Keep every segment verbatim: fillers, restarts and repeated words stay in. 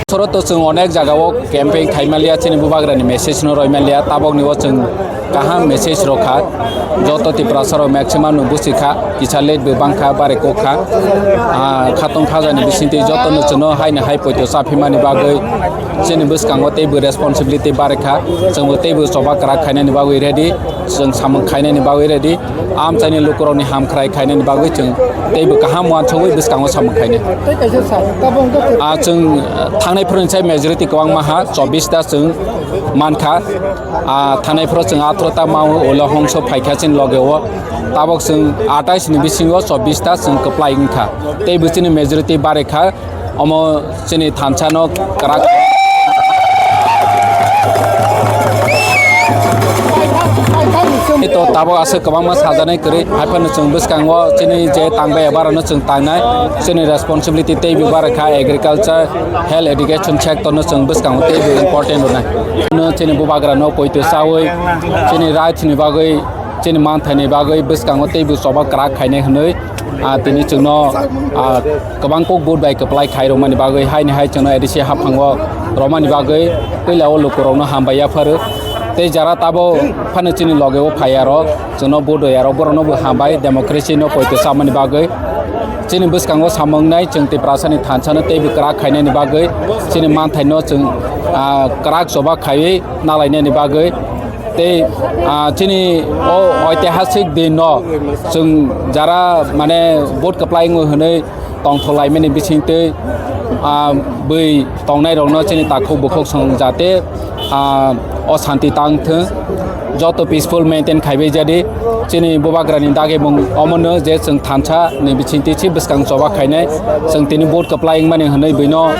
Soro to chwng onek jagao campaign khai manliya, chini bubagrani message no roi manliya, tabok ni o chwng kaham message rok kha. Joto Tiprasa rok maximum no busi kha, kisa late bo bang kha, bare kok kha. Ah, khatong khajani bisingtwi joto no chwngno hai no hai poito chaphimani bagwi chini bwskango teibo responsibility bare kha, chwngbo teibo choba kwrak khainani bagwi ready, chwng samung khainani bagwi ready. Amchaini lukurokni hamkrai khainani bagwi chwng teibo kaham uansugwi bwskango samung khainai. Tei kaisa sir, tabuk wngkha tei- Ah, chwng, ah, thangnai phwrwngsa majority kwbangma ha, chobbish ta chwng mankha. Ah, thangnai phwrwng chwng atharoh ta mao, ulo hongso phaikha chini logeo. Tabuk chwng atais ni bisingo chobbish ta chwng kwplai wngkha. Teibo chini majority barekha. Omo chini thansa no kwrak. To tabuk aswk kwbangma sajaknai kwrwi, haiphano chwng bwskango chini je tangbai eba rokno chwng tangnai, chini responsibility teibo barakha, agriculture, health, education sector no chwng bwskango teibo important rwnai. No chini bubagra no poito chawi chini rights ni bagwi, chini manthaini bagwi bwskango teibo choba kwrak khainai hwnwi, ah, tini chwngno, ah, kwbang kok vote bai kwplai khai rwmani bagwi, haini hai chwngno A D C haphango rwmani bagwi puila o lukurokno hambai yapharo. Tei jara tabo phano chini logeo phaiyarok, chwngno vote rwyarok, borokno bo hambai democracy no poito chamani bagwi. Chini bwskango samung wngnai chwng Tiprasani thansano teibo kwrak khainani bagwi, chini manthaino chwng, ah, kwrak choba khaiwi nalainani bagwi. Tei, ah, chini o oitihasik din no chwng jara mane vote kwplai wngo hwnwi tongthok laimani bisingtwi, ah, bwi tongnai rokno chini takhuk bukhuk song jate, ah, o santi tang thung, joto peaceful maintain khaibai jadi. Chini bubagrani dagi mung omono je chwng thansa ni bisingtwi si bwskang choba khainai, chwng tini vote kwplai wngmani hwnwi bwino,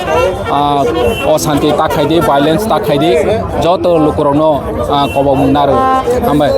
ah, o santi ta khaidi, violence ta khaidi, joto lukurokno, ah, kobokmung narw. Hambai.